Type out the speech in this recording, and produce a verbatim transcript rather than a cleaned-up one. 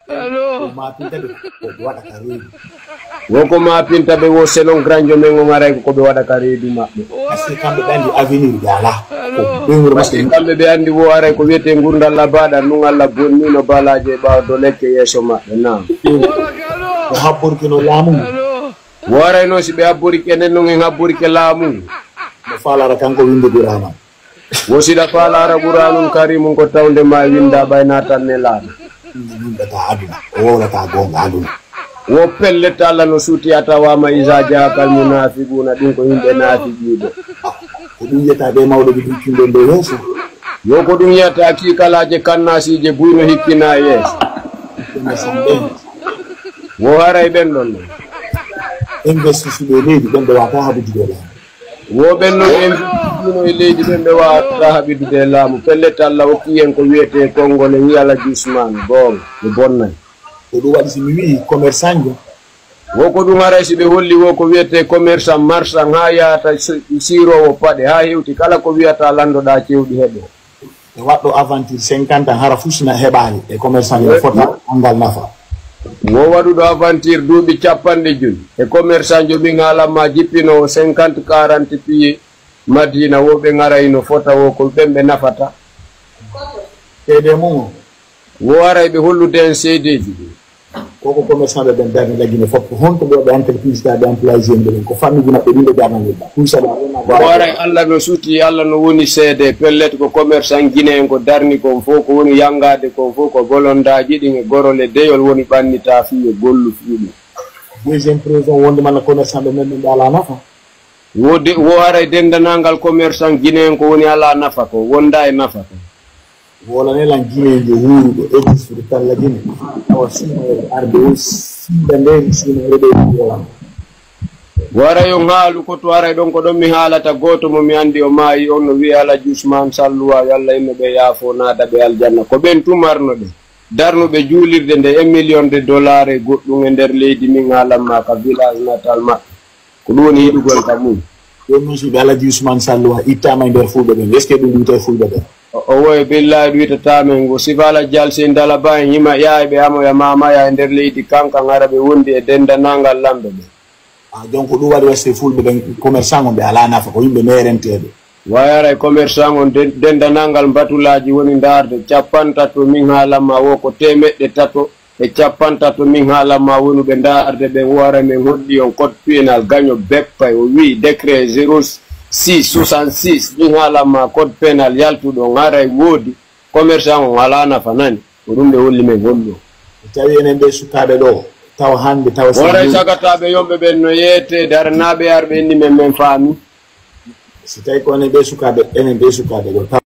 Allo. Ko ma pinta ɓe ko ɓe waɗa ka reedu. Wo ko ma pinta ɓe wo selon granjo men on aray ko ɓe waɗa ka reedu maɓɓe. Parce que kamɓe ɓe anndi avenir ɓe alaa. Ko ɓe wuro parce que maɓɓe. Kamɓe ɓe anndi wo aray ko wiyetee ngurndan labaɗan ɗum Allah bonnino balaaje e ɓaawo dow lekke yeeso maɓɓe. Naam. Ko habborki no laamu ngu. Wo aray noon si ɓe habborike enen noon en habborike laamu ngu. Mo faalara kanko winnde Qur'aana. Wo siɗa faalaara Qur'aanun Kariimun ko tawnde ma winnda ɓay naatan ne laana. Ɗum ɓeta aduna. O wowlata goonga aduna. Wo pellet Allah no suuti a tawaama iza jaakal munaafiquuna ɗum ko yimɓe naafiqiiɓe. Ko ɗum wiyata ɓe mawɗo ɓe ɗum cunɗo ndo yeeso. Yo ko ɗum yiyata kiikalaaje kannaasiije buy no hikkina yeeso. Ɗum e samɓe. Wo haray ɓen ɗon non. Investisuɓe e leydi ɓen ɓe wata haɓude laamu. Wo ɓen non en mbino e leydi ɓen ɓe wata haɓidude e laamu. Pellet Allah hokki en ko wiyetee konngol e wiyala Jusman goonga ɓe bonnay. Ko ɗum waɗi si mi wi'i commerçant jo. Wo ko ɗum haray si ɓe holli wo ko wiyetee commerçant marchand haa yahata si- siiroowo paɗe haa hewti kala ko wiyata landoɗaa cewɗi heɓo. E waɗɗo aventure cinquante ans hara fus na heɓaali e commerçant yo fota anngal nafa. Wo waɗuɗo aventure duuɓi capanɗe joyi e commerçant jo min haalamma jippinoowo cinquante quarante piye Madina wo ɓe ŋarayno fota wo ko ɓen ɓe nafata. Seede mum o. Wo aray ɓe hollude en seedeeji ɗin. Koko commerçant ɓe ɓen darni lagine fof ko honto ɓe waɗa entreprise ta ɓe employé en ɓen ko famille maɓɓe ɗin ɓe darnanirɗa ɗum sabu. Wo aray Allah no suuti Allah no woni seede pellet ko commerçant guinéen ko darni kon fof ko woni yangade kon fof ko bolondaji ɗin e gorol e deyol woni ɓannita fii e gollu fii ɗum. Deuxième preuve on wonde mana commerçant ɓe men ɓe ala nafa. Wo de wo aray dendanangal commerçant guinéen ko woni ala nafa ko wonda e nafa ko. Wolanelan Guinée njo wuuruɗo existe to Talla Guinée tawa suumayere arde o siida nden suumayere ɓe wolano. Wara yon haalu ko to aray ɗon ko ɗon mi haalata gooto mo mi anndi o maayi on no wi'e Alaji Usmaan Salluwa yo Allah inno ɓe yaafo naada ɓe aljanna ko ɓen tun marno ɗe darnuɓe juulirde nde un million de dollar e goɗɗum e nder leydi min haalan ma ka village natal maɓɓe. Ko ɗum woni yiɗugol ka mum. Jooni noon, so ɓe Alaji Usmaan Sall wa ittaama e nder Fulɓe ɓen, est-ce que ɗum ɗuyta e Fulɓe ɓen? O woye billahi ɗuytataama en. Ngo sifa Alaji Alseyni Dala Ba en hima ƴaay ɓe amoya mamaya e nder leydi kankan hara ɓe wondi e denndanangal lamɓe ɓen. Ah, donc ko ɗum waɗi waɗde Fulɓe ɓen commerçant on ɓe alaa nafa, ko yimɓe meerenteeɓe. Wayara e commerçant on de- denndanangal mbatulaaji woni ndaarde cappantato min haalan ma wo ko teemeɗɗe tato e cappantato min haalan ma wonuɓe ndaarde ɓen wara men holli on code pénal gaño beppa o wi décret zéro six soixante-six min haalan ma code pénal yaltuɗo on haray woodi commerçant on alaa nafa nani ko ɗum ɓe holli men hollu on tawi enen ɓe sukaaɓe ɗo tawa hannde tawa waray sagataɓe yomɓe ɓen no yeete daranaaɓe arɓe inni men men faami si tawi ko enen ɓe sukaaɓe enen ɓe sukaaɓe ɗo tawa